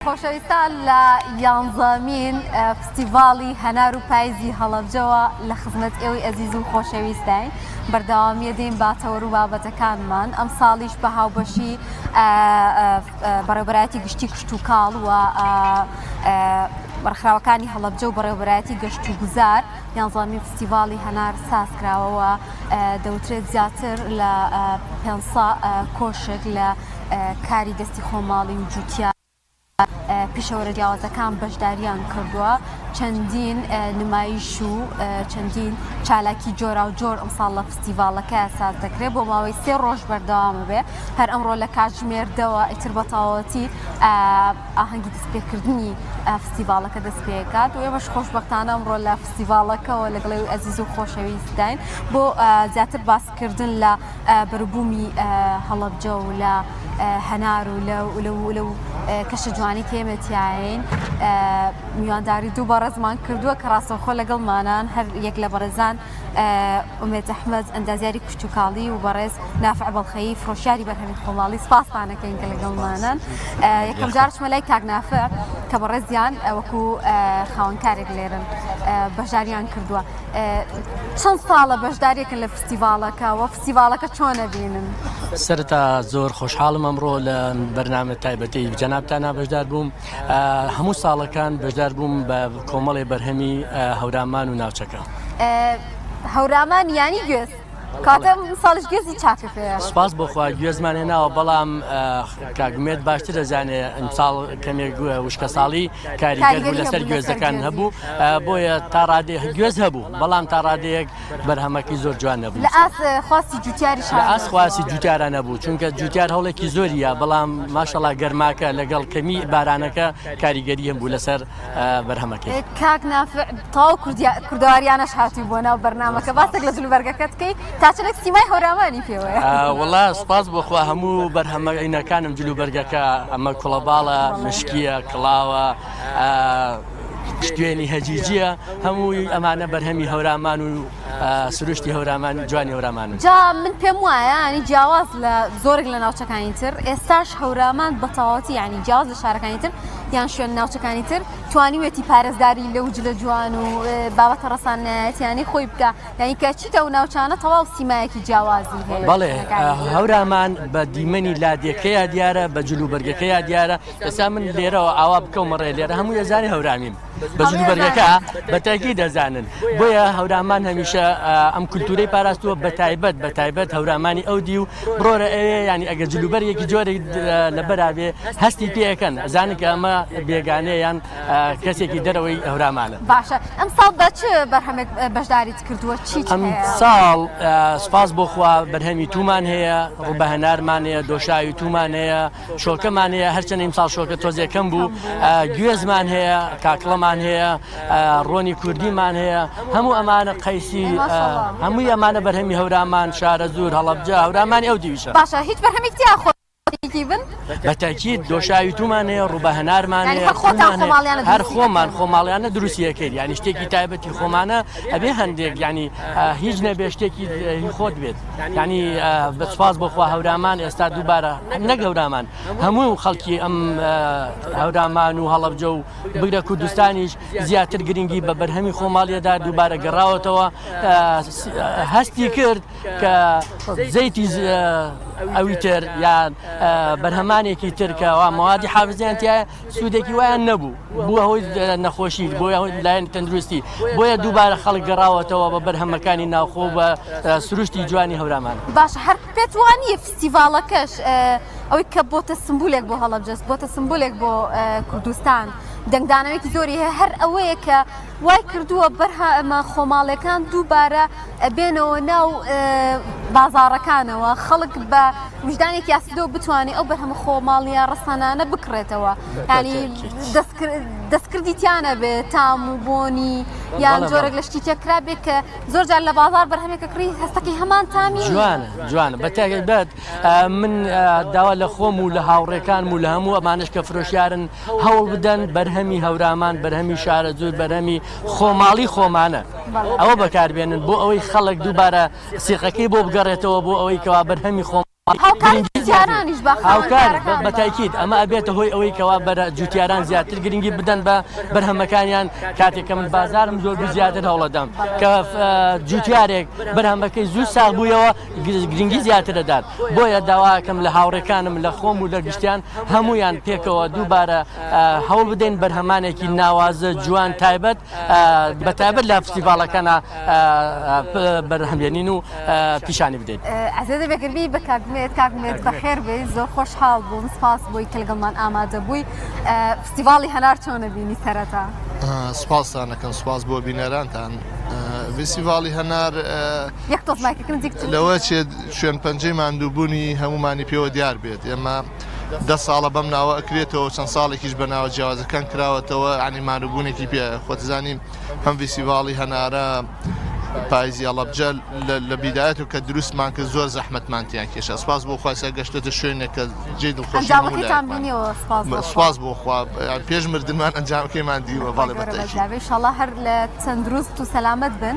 خۆشەویستان لە یانزەمین فستیڤاڵی هەنار و پایزی هەڵەبجەوە لە خزمەت ئێوەی ئەزیز و خۆشەویستداین بەردەوامیە دێین با تەوەر و بابەتەکانمان ئەم ساڵیش بە هاوبەشی بەڕێوبەرایەتی گشتی کشتوکاڵ و ڕێکخراوەکانی هەڵەبجە و بەڕێوبەرایەتی گەشت و گوزار یانزەمین فستیڤاڵی هەنار ساز کراوەوە دەوترێت زیاتر لە 500 کۆشک لە کاری دەستی خۆماڵی و جوتیار پیشەوەرە جیاوازەکان بەشداریان کردووە چەندین نمایش و چەندین چالاکی جۆرا و جۆر ئەمساڵ لە فستیڤاڵەکە ساز دەکرێت بۆ ماوەی سێ ڕۆژ بەردەوامە بێ هەر ئەمڕۆ لە کاتژمێر دەوە ئیتر بە تەواوەتی ئاهەنگی دەستپێکردنی فستیڤاڵەکە دەست پێکات و ئێمەش خۆشببختانە ئەمڕۆ لە فستیڤاڵەکەەوە لەگەڵی ئەزیز و خۆشەویستداین بۆ زیاتر باسکردن لە بەروبوومی هەڵەبجە و لە هەنار و لەو کەشە جوانی کە ئێمە تیاین میوانداری دوو بەڕێزمان کردووە کە ڕاستەوخۆ لەگەڵمانان هەر یەک لە بەڕێزان ئومێد ئەحمەد ئەندازیاری کشتوکاڵی و بەڕێز نافع بەڵخەیی فرۆشیاری بەرهەمی خۆماڵی سپاستانەکەین کە لەگەڵمانن یەکەم جار چمە لای کاک نافع کە بەڕێزیان وەکو خاوەنکارێک لێرن بەشداریان کردووە چەند ساڵە بەشداریەکەن لە فستیڤاڵەکە وە فستیڤاڵەکە چۆن ئەبینن؟ سەرەتا زۆر خۆشحاڵم ئەمڕۆ لە بەرنامە تایبەتی جەنابتانا بەشدار بووم هەموو ساڵەکان بەشدار بووم بە کۆمەڵێ بەرهەمی هەورامان و ناوچەکە. هەورامان یانی گوێز کاتە ساڵش گوێزی چاکە پێیە. سپاس بۆ خوا گوێزمان هێناوە بەڵام کاک ئومێد باشتر دەزانێ ئەمساڵ کەمێک وشکەساڵی کاریگەر بوو لەسەر گوێزەکان هەبوو بۆیە تا ڕادەیەک گوێز هەبوو بەڵام تا ڕادەیەک بەرهەمەکەی زۆر جوان نەبوو. لە ئاست خواستی جوتیاریش لە ئاست خواستی جوتیارا نەبوو چونکە جوتیار هەوڵێکی زۆریە بەڵام ماشەڵا گەرماکە لەگەڵ کەمی بارانەکە کاریگەری هەبوو لەسەر بەرهەمەکەی. کاک نافع تەواو کوردەواریانەش هاتووی بۆ ناو بەرنامەکە باسێک لە جلوبەرگەکەت کەی تا چەندێک سیمای هەورامانی پێوەیە؟ وەڵا سوپاس بۆ خوا هەموو بەرهەمەکانم جلوبەرگەکە ئەمە کوڵەباڵە مشکیە کڵاوە پشتێنی هەجیجیە هەمووی ئەمانە بەرهەمی هەورامان و سروشتی هەورامان جوانی هەورامانن. جا من پێم وایە ینی جیاواز لە زۆرێک لە ناوچەکانی تر ئێستاش هەورامان بە تەواوەتی ینی جیاواز لە شارەکانی تر یان شوێن ناوچەکانی تر توانیوێتی پارێزگاری لەو جلە جوان و بابەتە ڕەسانایەتیانی خۆی بکە یعنی کە چیتە و ناوچانە تەواو سیمایەکی جیاوازی هەیە بەڵێ هەورامان بە دیمەنی لادێکەیە دیارە بە جل و بەرگەکەیا دیارە ئێستا من لێرەوە ئاوا بکەومە ڕێ لێرە هەموو ئەزانێ هەورامیم بە جل و بەرگەکە بە تاکی دەزانن بۆیە هەورامان هەمیشە ئەم کولتوری پاراستووە بە تایبەت بە تایبەت هەورامانی ئەو دی و بڕۆرە ئەوێ ینی ئەگەر جلوبەرێکی جۆرێک لەبەرابێ هەستی پێەکەن ئەزانن کە ئەمە بێگانەیە یان کەسێکی دەرەوەی هەورامانە. باشە ئەمساڵ بە چ بەرهەمێک بەشداریت کردووە چیت ئەم ساڵ سپاس بۆ خوا بەرهەمی تومان هەیە ڕوبە هەنارمان هەیە دۆشاوی تومان هەیە شۆکەمان هەیە هەرچەند ئیمساڵ شۆکە تۆزێک کەم بوو گوێزمان هەیە کاکڵەمان هەیە ڕۆنی کوردیمان هەیە هەموو ئەمانە قەیسی هەمووی ئەمانە بەرهەمی هەورامان شارەزوور هەڵەبجە هەورامانی ئەو دیویشە باشە هیچ بەرهەمێک تیا خۆ بن بە تاکید دۆشاوی تومان هەیە ڕووبە هەنارمان هەیە هەر خۆمان خۆماڵیانە دروستیەکەین یعنی شتێکی تایبەتی خۆمانە ئەبێ هەندێک ینی هیچ نەبێ شتێکی خۆت بێت یانی بە سوپاس بۆ خوا هەورامان ئێستا دووبارە نەک هەورامان هەموو خەڵکی ئەم هەورامان و هەڵەبجە و بگرە کوردستانیش زیاتر گرنگی بە بەرهەمی خۆماڵیەدا دووبارە گەڕاوەتەوە هەستی کرد کە زەیتی ئەوی تر یان بەرهەمانێکی تر کە موادی حافزیان تایە سوودێکی وایان نەبوو بووە هۆی نەخۆشی بۆیە هۆی لایەن تەندروستی بۆیە دووبارە خەڵک گەڕاوەتەوە بە بەرهەمەکانی ناوخۆ بە سروشتی جوانی هەورامان. باشە هەر پێت وا نییە فستیڤاڵەکەش ئەوەی کە بۆتە سمبولێک بۆ هەڵەبجە بۆتە سمبولێک بۆ کوردستان دەنگدانەوەیەکی زۆری هەیە هەر ئەوەیە کە وای کردووە بەرهەمە خۆماڵیەکان دووبارە بێنەوە ناو بازاڕەکانەوە خەڵک بە ویژدانێکی ئاسوودەوە بتوانێت ئەو بەرهەمە خۆماڵیە ڕەسەنانە بکڕێتەوە ینی دەستکردی تیانە بێ تام و بۆنی یان جۆرێک لە شتی تێکرا بێ کە زۆر جار لە بازار بەرهەمێکە کڕی هەستەکەی هەمان تامی جوانە جوانە بە تایبەت من داوا لە خۆم و لە هاوڕێکانم و لە هەموو ئەمانش کە فرۆشیارن هەوڵ بدەن بەرهەمی هەورامان بەرهەمی شارەزوور بەرهەمی خۆماڵی خۆمانە ئەوە بەکاربێنن بۆ ئەوەی خەڵک دووبارە سیقەکەی بۆ بگەڕێتەوە بۆ ئەوەی کەوا بەرهەمی خۆم. هاوکاری جوتیارانیش بە هاوکار بە تاکید ئەمە ئەبێتە هۆی ئەوەی کەوا بەرە جوتیاران زیاتر گرنگی بدەن بە بەرهەمەکانیان کاتێک کە من بازارم زۆر زیاتر هەوڵەدەم کە جوتیارێک بەرهەمەکەی زوو ساغ بوویەوە گرنگی زیاتر دەدات بۆیە داواکەم لە هاوڕێکانم لە خۆم و لە گشتیان هەمویان پێکەوە دووبارە هەوڵ بدەین بەرهەمانێکی ناوازە جوان تایبەت بە تایبەت لە فستیڤاڵەکانە بەرهەمێنین و پیشانی بدەین. ئەزێ بەگەرمی بە کاک مێت کاک مێت بەخێر بێی زۆر خۆشحاڵ بووم سپاس بۆی کە لەگەڵمان ئامادە بووی فستیڤاڵی هەنار چۆنە بینی سەرەتا؟ سپاستان ئەکەم سپاس بۆ بینەرانتان فستیڤاڵی هەنار یەک تۆز مایکەکەم نزیک لەوە چێت شوێن پەنجەی ماندووبوونی هەمومانی پێوە دیار بێت ئێمە دە ساڵە بەم ناوە ئەکرێتەوە چەند ساڵێکیش بە ناوە جیاوازەکان کراوەتەوە ینی مانوبوونێکی پێ خۆتزانی هەم ڤیسیڤاڵی هەنارە پایزی هەڵەبجە لە بیدایەت و کە دروستمان کرد زۆر زەحمەتمان تیان کێشا سپاس بۆ خوا ئێستا گەشتۆتە شوێنێک کە جێی دڵخۆشی هەموو ئەنجامەکەیتان لایەکمان. بینیەوە سپاس بۆ خوا. سپاس بۆ خوا پێش مردنمان ئەنجامەکەیمان دیوە خوای بەڵێ گەورە بەتەئکید. بەزیابێ ئیشاڵا هەر لە تەندروست و سەلامەت بن.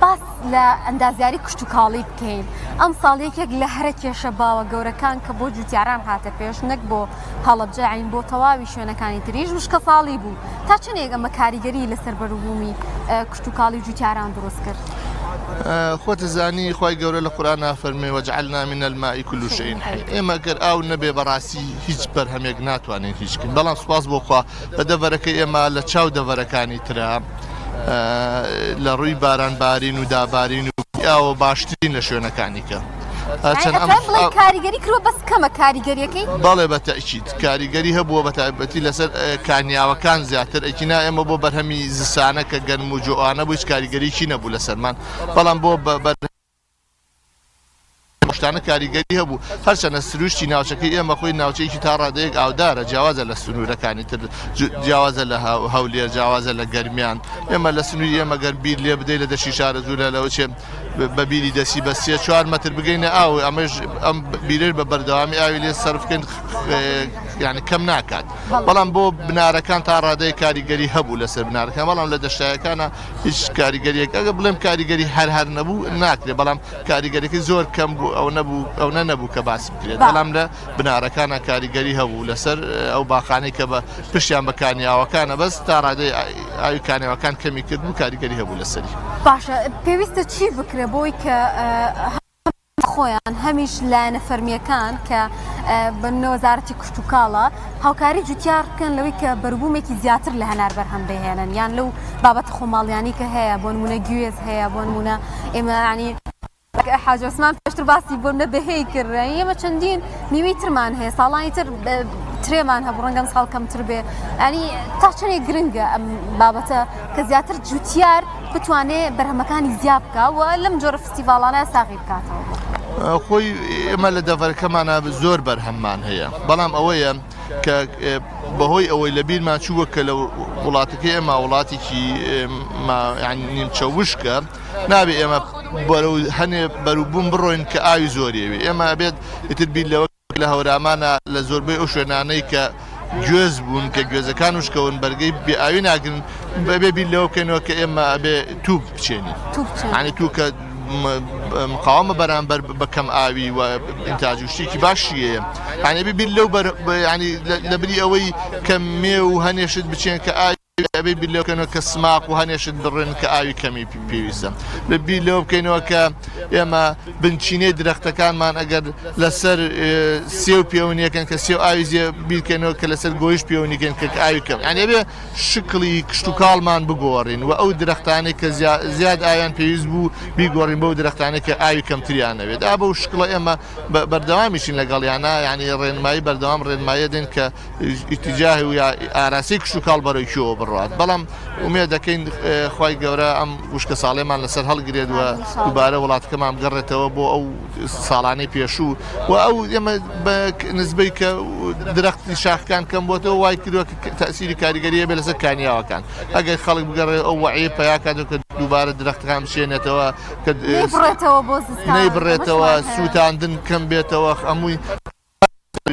باس لە ئەندازیاری کشتوکاڵی بکەین ئەمساڵ یەکێک لە هەرە کێشە باوە گەورەکان کە بۆ جوتیاران هاتە پێش نەک بۆ هەڵەبجە عین بۆ تەواوی شوێنەکانی تریش وشکەساڵی بوو تا چەندێک ئەمە کاریگەری لەسەر بەروبوومی کشتوکاڵی و جوتیاران دروست کرد؟ خۆت زانی خوای گەورە لە قورئانا فەرموێ وجعلنا من الماء كل شيء حي ئێمە گەر ئاو نەبێ بەڕاستی هیچ بەرهەمێک ناتوانین هیچ کەین بەڵام سوپاس بۆ خوا لە دەڤەرەکەی ئێمە لە چاو دەڤەرەکانی ترا لە ڕووی باران بارین و دابارین و ئاوە باشترین لە شوێنەکانی کە کاریگەری کرۆ بەس کەمە کاریگەریەکەی بەڵێ بە تەئکید کاریگەری هەبووە بە تایبەتی لەسەر کانیاوەکان زیاتر ئەکینا ئێمە بۆ بەرهەمی زستانە کە گەنم و جۆئانە بوو هیچ کاریگەریی نەبوو لەسەرمان بەڵام بۆ بەر شتانە کاریگەری هەبوو هەرچەنە سروشتی ناوچەکەی ئێمە خۆی ناوچەیەکی تا ڕادەیەک ئاودارە جیاوازە لە سنوورەکانی تر جیاوازە لە هەولێر جیاوازە لە گەرمیان ئێمە لە سنووری ئێمە گەر بیر لێ بدەی لە دەشی شارەزوورە لەوە چێ بە بیری دەستی بە سێ چوار مەتر بگەینە ئاو ئەمەش ئەم بیرەش بە بەردەوامی ئاوی لێ سەرف بکەین یعنی کەم ناکات بەڵام بۆ بنارەکان تا ڕادەیە کاریگەری هەبوو لەسەر بنارەکان بەڵام لە دەشتایەکانە هیچ کاریگەریەک ئەگە بڵێم کاریگەری هەر هەر نەبوو ناکرێت بەڵام کاریگەریەکەی زۆر کەم بوو ئەو نەبوو ئەو نە نەبوو کە باس بکرێت بەڵام لە بنارەکانە کاریگەری هەبوو لەسەر ئەو باخانەی کە بە پشتیان بە کانیاوەکانە بەس تا ڕادەی ئاوی کانیاوەکان کەمی کرد و کاریگەری هەبوو لەسەری. باشە پێویستە چی بکرێت بۆی کە هەم خۆیان هەمیش لایەنە فەرمییەکان کە بە نمونە وەزارەتی کشتوکاڵە هاوکاری جوتیار بکەن لەوەی کە بەروبوومێکی زیاتر لە هەنار بەرهەم بهێنن یان لەو بابەتە خۆماڵیانی کە هەیە بۆ نمونە گوێز هەیە بۆ نمونە ئێمە ینی حاجی عوسمان پێشتر باسی بۆ نە بەهێی کرد ئێمە چەندین میوەی ترمان هەیە ساڵانی تر ترێمان هەبوو ڕەنگەم ساڵ کەمتر بێ ینی تا چەندێک گرنگە ئەم بابەتە کە زیاتر جوتیار بتوانێ بەرهەمەکانی زیاد بکا و لەم جۆرە فستیڤاڵانە ساغی بکاتەوە. خۆی ئێمە لە دەڤەرەکەمانا زۆر بەرهەممان هەیە بەڵام ئەوەیە کە بەهۆی ئەوەی لە بیرمان چووە کە لە وڵاتەکەی ئێمە وڵاتێکی نیمچە وشکە نابێ ئێمە بەرەو هەنێ بەروبووم بڕۆین کە ئاوی زۆریەوێ ئێمە ئەبێت ئیتر بیر لەوە لە هەورامانە لە زۆربەی ئەو شوێنانەی کە گوێز بوون کە گوێزەکان وشکەون بەرگەی بێ ئاوی ناگرن بەبێ بیر لەوە بکەینەوە کە ئێمە ئەبێ توو بچێنین ینی توو کە مقاومە بەرامبەر بە کەم ئاوی و ئینتاج و شتێکی باشی هەیە یعنی بیر لەو بەر ینی لەبری ئەوەی کە مێ و هەنێشت بچێن کە ئاوی ئەبێ بیر لەوە بکەینەوە کە سماق و هەنێ شت بڕن کە ئاوی کەمی پێویستە بە بیر لەوە بکەینەوە کە ئێمە بنچینەی درەختەکانمان ئەگەر لەسەر سێو پێونیەکەن کە سێو ئاوی زێ بیرکەنەوە کە لەسەر گۆیش پێونیکەن کە ئاوی کەم یعنی ئەبێ شکڵی کشتوکاڵمان بگۆڕین و ئەو درەختانەی کە زیاد ئاویان پێویست بوو بیگۆڕین بەو درەختانەی کە ئاوی کەمتریان نەوێت ئا بەو شکڵە ئێمە بەردەوامیشین لەگەڵیانە یعنی ڕێنمایی بەردەوام ڕێنمایە دێن کە ئیتیجاه و یا ئاراستەی کشتوکاڵ بەرەو کوێوە بڕوات بەڵام ئومێد دەکەین خوای گەورە ئەم وشکە ساڵێمان لەسەر هەڵگرێت و دووبارە وڵاتەکەمان بگەڕێتەوە بۆ ئەو ساڵانەی پێشوو و ئەو ئێمە بە نسبەی کە درەختی شاخەکان کەم بۆتەوە وای کردووە کە تەسیری کاریگەری هەبێت لەسەر کانیاوەکان ئەگەر خەڵک بگەڕێ ئەو وعیە پەیا کاتەوە کە دووبارە درەختەکان بچێنێتەوە کە نەیبڕێتەوە بۆ زستان نەیبڕێتەوە سووتاندن کەم بێتەوە هەمووی.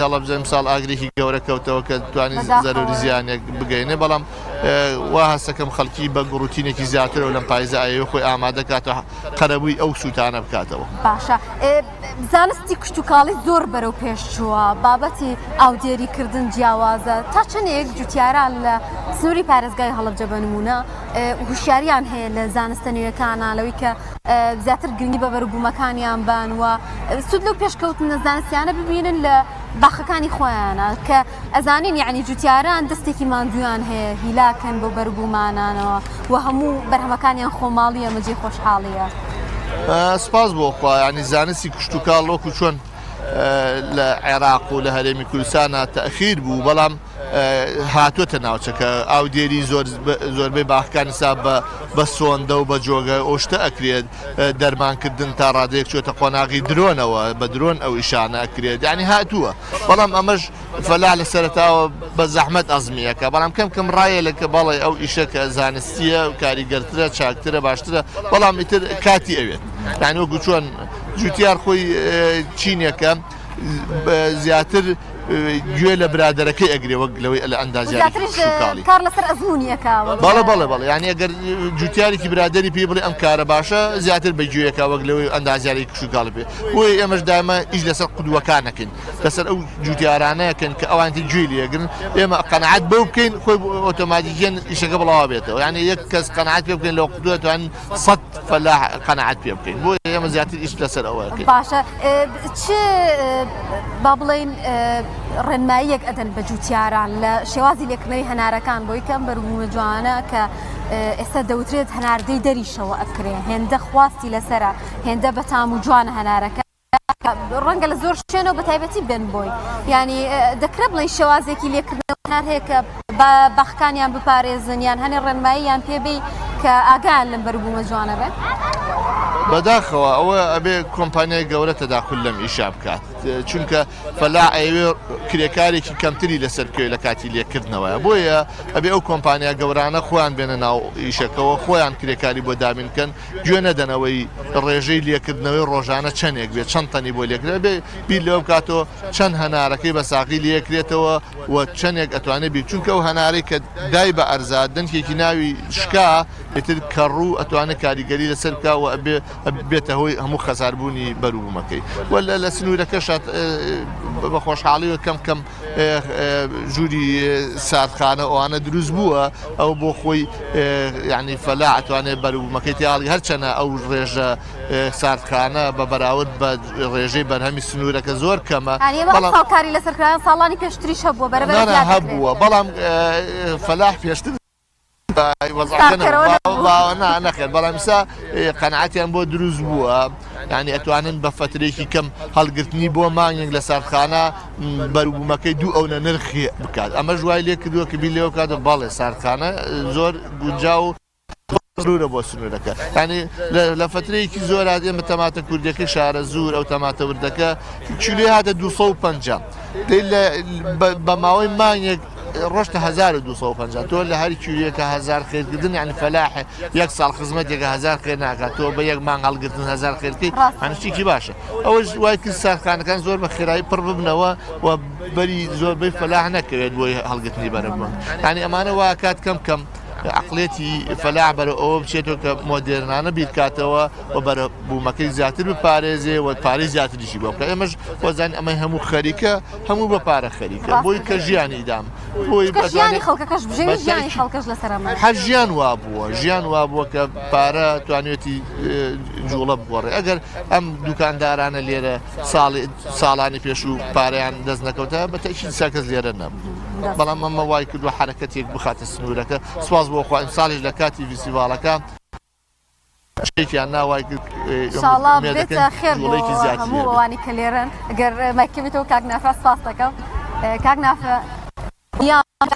هەڵەبجە ئەمساڵ ئاگرێکی گەورە کەوتەوە کە توانی زەرەری زیانێک بگەینێ بەڵام وا هەستەکەم خەڵکی بە گوڕوتینێکی زیاترەوە لەم پایزە ئەیەوێ خۆی ئامادە کاتەوە قەرەبووی ئەو سووتانە بکاتەوە. باشە زانستی کشتوکاڵی زۆر بەرەو پێش چووە، بابەتی ئاودێری کردن جیاوازە، تا چەندێک جوتیاران لە سنووری پارێزگای هەڵەبجە بە نموونە هوشیاریان هەیە لە زانستە نوێکانە لەوەی کە زیاتر گرنگی بە بەروبوومەکانیان بان و سوود لەو پێشکەوتنە زانستیانە ببینن لە باخەکانی خۆیانە کە ئەزانین یعنی جوتیاران دەستێکی ماندویان هەیە هیلاکن بۆ بەروبوومانانەوە و هەموو بەرهەمەکانیان خۆماڵیە مەجێ خۆشحاڵیە. سپاس بۆ خوا ینی زانستی کشتتوکاڵ وەکو چۆن لە عێراق و لە هەرێمی کوردستانە تەخیر بوو بەڵام هاتووەتە ناوچەکە ئاودێری زۆر زۆربەی باخەکان ئیستا بە بە سۆندە و بە جۆگە ئەو شتە ئەکرێت دەرمانکردن تا ڕادەیەک چۆتە قۆناغی درۆنەوە بە درۆن ئەو ئیشانە ئەکرێت یعنی هاتووە بەڵام ئەمەش فەلاح لە سەرەتاوە بە زەحمەت ئەزمیەکە بەڵام کەم کەم ڕایە لە کە بەڵێ ئەو ئیشە کە زانستیە کاریگەرترە چاکترە باشترە بەڵام ئیتر کاتی ئەوێت یعنی وەکو چۆن جوتیار خۆی چینێکە زیاتر گوێ لە برادەرەکەی ئەگرێ وەک لەوەی لە ئەندازیاری کشتوکاڵی کار لەسەر ئەزموونی ئەکا بەڵێ بەڵێ بەڵێ یعنی ئەگەر جوتیارێکی برادەری پێی بڵێ ئەم کارە باشە زیاتر بە گوێیەکە وەک لەوەی ئەندازیاری کشتوکاڵی پێ بۆیە ئێمەش دایمە ئیش لەسەر قودوەکان نەکەین لەسەر ئەو جوتیارانەکەن کە ئەوان تر گوێی لێگرن ئێمە قەناعەت بەو بکەین خۆی ئۆتۆماتیکیەن ئیشەکە بڵاوە بێتەوە یعنی یەک کەس قەناعەت پێ بکەین لەو قودوە توان سەد فەلاح قەناعەت پێ بکەین بۆیە ئێمە زیاتر ئیش لەسەر ئەوە ئەکەین. باشە چ با بڵێین ڕێنماییەک ئەدەن بە جوتیاران لە شێوازی لێکردنەوەی هەنارەکان بۆی کە ئەم بەروبوومە جوانە کە ئێستا دەوترێت هەناردەی دەریشەوە ئەکرێ هێندە خواستی لەسرە هێندە بەتام و جوانە هەنارەکە ڕەنگە لە زۆر شوێنەوە بە تایبەتی بێن بۆی ینی دەکرێت بڵێن شێوازێکی لێکردنەوە هەنار هەیە کە بە باخەکانیان بپارێزن یان هەنێ ڕێنماییان پێ بێی کە ئاگایان لەم بەروبوومە جوانە بێت؟ بەداخەوە ئەوە ئەبێ کۆمپانیای گەورە تەداخول لەم ئیشە بکات چونکە فەلاح ئەیەوێ کرێکارێکی کەمتری لەسەر بکەوێت لە کاتی لێکردنەوە بۆیە ئەبێ ئەو کۆمپانیا گەورانە خۆیان بێنە ناو ئیشەکەوە خۆیان کرێکاری بۆ دابین بکەن گوێ نەدەنەوەی ڕێژەی لێکردنەوەی ڕۆژانە چەندێک بێت چەند تەنی بۆ لێکرێت بێ بیر لەوە بکاتەوە چەند هەنارەکەی بە ساغی لێکرێتەوە و چەندێک ئەتوانێت بیر چونکە ئەو هەنارەی کە دای بە ئەرزا دەنکێکی ناوی شکا ئیتر کەڕوو ئەتوانێت کاریگەری لەسەر بکا و ئەبێ بێتە هۆی هەموو خەساربوونی بەروبوومەکەی و لە سنوورەکەش بە خۆشحاڵیەوە کەم کەم ژووری ساردخانە ئەوانە دروست بووە ئەو بۆ خۆی یعنی فەلا ئەتوانێت بەروبوومەکەی تیاڵی هەرچەنە ئەو ڕێژە ساردخانە بە بەراورد بە ڕێژەی بەرهەمی سنوورەکە زۆر کەمە بەڵام کاری لەسەر کرایان ساڵانی پێشتریش هەبووە بەرەبەر هەبووە بەڵام فەلاح پێشتر نەخێر بەڵام ئیسا قەنعەتیان بۆ دروست بووە یعنی ئەتوانن بە فترێکی کەم هەڵگرتنی بۆ مانگێک لە ساردخانە بەروبوومەکەی دوو ئەونە نرخی بکات ئەمە ژوای لێ کردووە کە بیر لێوە کاتە بەڵێ ساردخانە زۆر گونجاو سنوورە بۆ سنوورەکە ینی لە فترەیەکی زۆر ئێمە تەماتە کوردەکەی شارە زۆر ئەو تەماتە وردەکە کیلۆی هاتە 250 بە ماوەی مانگێک ڕۆشتە 1250 تۆ لە هەر کیلویەکە هزار خێرکردن یعنی فەلاح یەک ساڵ خزمەتێکە هزار خێر ناکات تۆ بە یەک مانگ هەڵگرتن هزار خێرکەی هەنشتێکی باشە ئەوەش وای کرد ساردخانەکان زۆر بە خێرایی پڕ ببنەوە و بەری زۆربەی فەلاح نەکەوێت بۆی هەڵگرتنی بەرەبوون یعنی ئەمانە واکات کەم کەم عەقڵیەتی فەلاح بەرەو ئەوە بچێتەوە کە مۆدێرنانە بیرکاتەوە و بەرە بوومەکەی زیاتر بپارێزێ و پارەی زیاتریشی بۆ بکە ئێمەش وەزان ئەمە هەموو خەریکە هەموو بە پارە خەریکە بۆی کە ژیانی دام بۆی ژیانی خەڵکەکەش بژێوی ژیانی خەڵکەش لەسەر ئەمە هەر ژیان وا بووە ژیان وا بووە کە پارە توانێتی جوڵە بگۆڕێ ئەگەر ئەم دوکاندارانە لێرە ساڵی ساڵانی پێشوو پارەیان دەست نەکەوتە بە تەئکید سا کەس لێرە نەبوو بەڵام ئەمە وای کردووە حەرەکەتێک بخاتە سنوورەکە سوپاس بۆ خوا ئیمساڵیش لە کاتی فیستیڤاڵەکە شتێکیان نا وای کرد ئینشاڵڵا بێتە خێر بۆ هەموو ئەوانی کە لێرەن ئەگەر مایکەمیتەوە کاک نافع سپاس دەکەم کاک نافع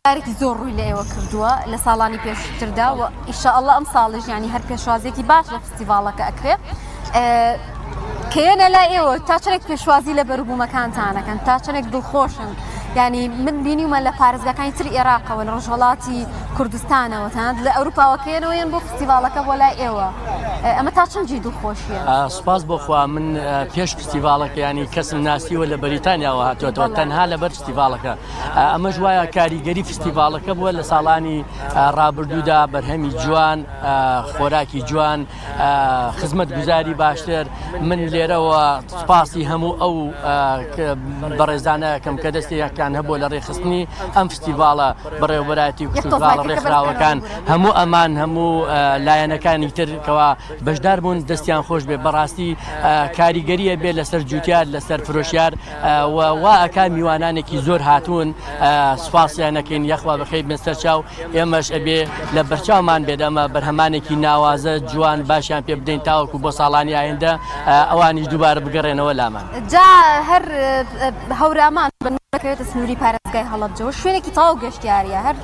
کارێکی زۆر ڕووی لە ئێوە کردووە لە ساڵانی پێشتردا و ئیشاءاللە ئەم ساڵیش ینی هەر پێشوازێکی باش لە فستیڤاڵەکە ئەکرێ کە یەنە لای ئێوە تا چەندێک پێشوازی لە بەروبوومەکانتانەکەن تا چەندێک دڵخۆشن یانی من بینیومە لە پارێزگاکانی تری ئێراقەوە لە ڕۆژهەڵاتی کوردستانەوە تەنانەت لە ئەوروپاوە کەیەنەوە یەن بۆ فستیڤاڵەکە بۆ لای ئێوە ئەمە تا چەند جێی دڵخۆشیە؟ سوپاس بۆ خوا من پێش فستیڤاڵەکە ینی کەسم ناسیوە لە بەریتانیاوە هاتووەتەوە تەنها لەبەر فستیڤاڵەکە ئەمەش وایە کاریگەری فستیڤاڵەکە بووە لە ساڵانی ڕابردوودا بەرهەمی جوان خۆراکی جوان خزمەتگوزاری باشتر من لێرەوە سوپاسی هەموو ئەو بەڕێزانە کەم کە دەستیان هەبوو لە ڕێکخستنی ئەم فستیڤاڵە بەڕێوەبەرایەتی کشتوکاڵ ڕێکخراوەکان هەموو ئەمان هەموو لایەنەکانی تر کەوا بەشدار بوون دەستیان خۆش بێ بەڕاستی کاریگەریە بێ لەسەر جوتیار لەسەر فرۆشیار و وا ئەکا میوانانێکی زۆر هاتوون سوپاسیان نەکەین یەخوا بەخیر بن سەرچاو ئێمەش ئەبێ لە بەرچاومان بێت ئەمە بەرهەمانێکی ناوازە جوان باشیان پێ بدەین تاوەکو بۆ ساڵانی ئایندە ئەوانیش دووبارە بگەڕێنەوە لامان. جا هەر هەورامان دەکەوێتە سنووری پارێزگای هەڵەبجەوە شوێنێکی تەواو گەشتیاریە هەر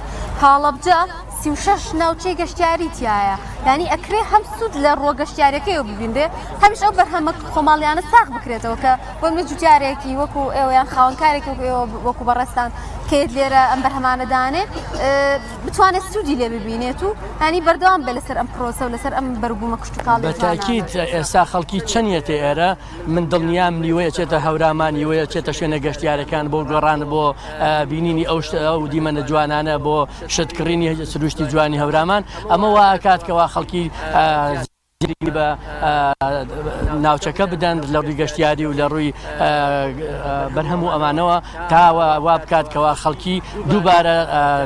هەڵەبجە 36 ناوچەی گەشتیاری تایە یانی ئەکرێ هەم سوود لە ڕووە گەشتیارەکەیەوە ببینرێ هەمیش ئەو بەرهەمە خۆماڵیانە ساغ بکرێتەوە کە بۆ منە جوتیارێکی وەکو ئێوە یان خاوەنکارێکی وەکو ئێوە وەکو بەڕێزتان کێت لێرە ئەم بەرهەمانە دانێ بتوانێت سوودی لێ ببینێت و ینی بەردەوام بێ لەسەر ئەم پرۆسە و لەسەر ئەم بەربوومە کشتتوکاڵ بەتاکیت ئێستا خەڵکی چەندێتە ئێرە من دڵنیام نیوەیە چێتە هەورامان نیوەیە چێتە شوێنە گەشتیارەکان بۆ گۆڕان بۆ بینینی ئەو ئەو دیمەنە جوانانە بۆ شتکڕینی سروشتی جوانی هەورامان ئەمە واکات کەوا خەڵکی گرنگی بە ناوچەکە بدەن لە ڕووی گەشتیاری و لە ڕووی بەرهەم و ئەمانەوە تا وا بکات کەوا خەڵکی دووبارە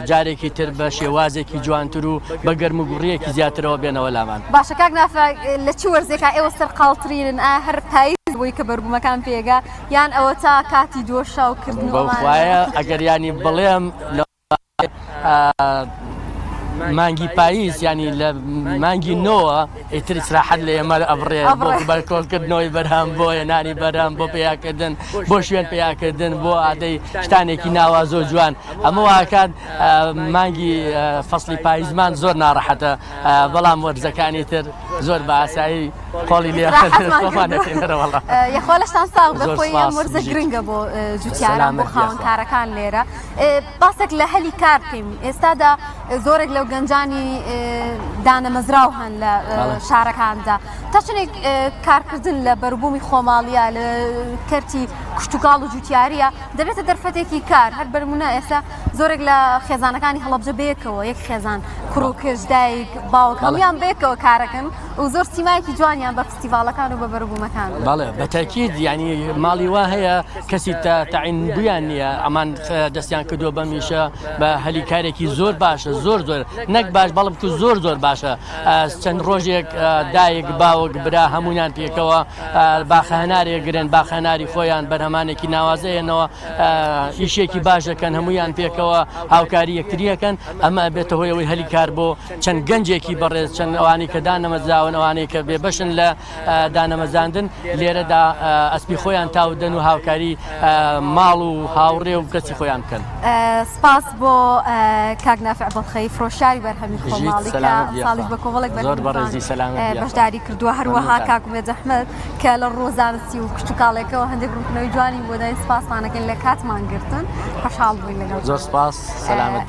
جارێکی تر بە شێوازێکی جوانتر و بە گەرم و گوڕیەکی زیاترەوە بێنەوە لامان. باشە کاک نافع لە چ وەرزێکا ئێوە سەرقاڵترینن ئایا هەر پاییز بووی کە بەربوومەکان پێگا یان ئەوەتا کاتی دۆشاو کردن و ئەمانە؟ بەوخوایە ئەگەر یانی بڵێم لە مانگی پاییز ینی لە مانگی نۆوە ئیتر ئیسراحەت لە ئێمە ئەبڕێ بۆ بەرکۆکردنەوەی بەرهەم بۆ هێنانی بەرهەم بۆ پیاکردن بۆ شوێن پیاکردن بۆ ئادەی شتانێکی ناوازۆ جوان ئەمە واکات مانگی فەصلی پاییزمان زۆر ناڕەحەتە بەڵام وەرزەکانی تر زۆر بە ئاسایی قۆڵی لێ یخوا لەشتان ساغ بەخۆی ئەم وەرزە گرنگە بۆ جوتیاران بۆ خاوەنکارەکان لێرە باسێک لە هەلی کار بکەین ئێستادا زۆرێک لەو گەنجانی دانەمەزراو هەن لە شارەکاندا تا چنێک کارکردن لە بەربوومی خۆماڵیە لە کەرتی کشتتوکاڵ و جوتیاریە دەبێتە دەرفەتێکی کار هەر بەرمونە ئێستا زۆرێک لە خێزانەکانی هەڵەبجە بەیەکەوە یەک خێزان کوڕ و کچ دایک باوک هەموویان بەیەکەوە کارەکەن و زۆر سیمایەکی جوانیان بە فستیڤاڵەکان و بە بەروبوومەکان. بەڵێ بە تەئکید یانی ماڵی وا هەیە کەسی تەعین بوویان نییە ئەمان دەستیان کردووە بەم ئیشە بە هەلی کارێکی زۆر باشە زۆر زۆر نەک باش بەڵکو زۆر زۆر باشە چەند ڕۆژێک دایک باوک برا هەمویان پێکەوە باخە هەنارێک گرن باخە هەناری خۆیان بەرهەمانێکی ناوازەیەنەوە ئیشێکی باش دەکەن هەمویان پێکەوە هاوکاری یەکتریەکەن ئەمە ئەبێتە هۆی ئەوەی هەلی کار بۆ چەند گەنجێکی بەڕێز چەند ئەوانەی کە دانەمەزراون ئەوانەی کە بێبەشن لە دانەمەزاندن لێرەدا ئەسپی خۆیان تاودەن و هاوکاری ماڵ و هاوڕێ و کەسی خۆیان بکەن. سپاس بۆ کاک نافع بەڵخەی فرۆشیاری بەرهەمی خۆماڵی کە ساڵیش بە کۆمەڵێک بەرهەمی بەشداری کردووە هەروەها کاک ئومێد ئەحمەد کە لە ڕووە زانستی و کشتوکاڵێکەوە هەندێک ڕوونکردنەوەی جوانی بۆ داین سپاسمان ئەکەین لە کاتمان گرتن خۆشحاڵ بووین لەگەڵ زۆر سپاس سەلامەت.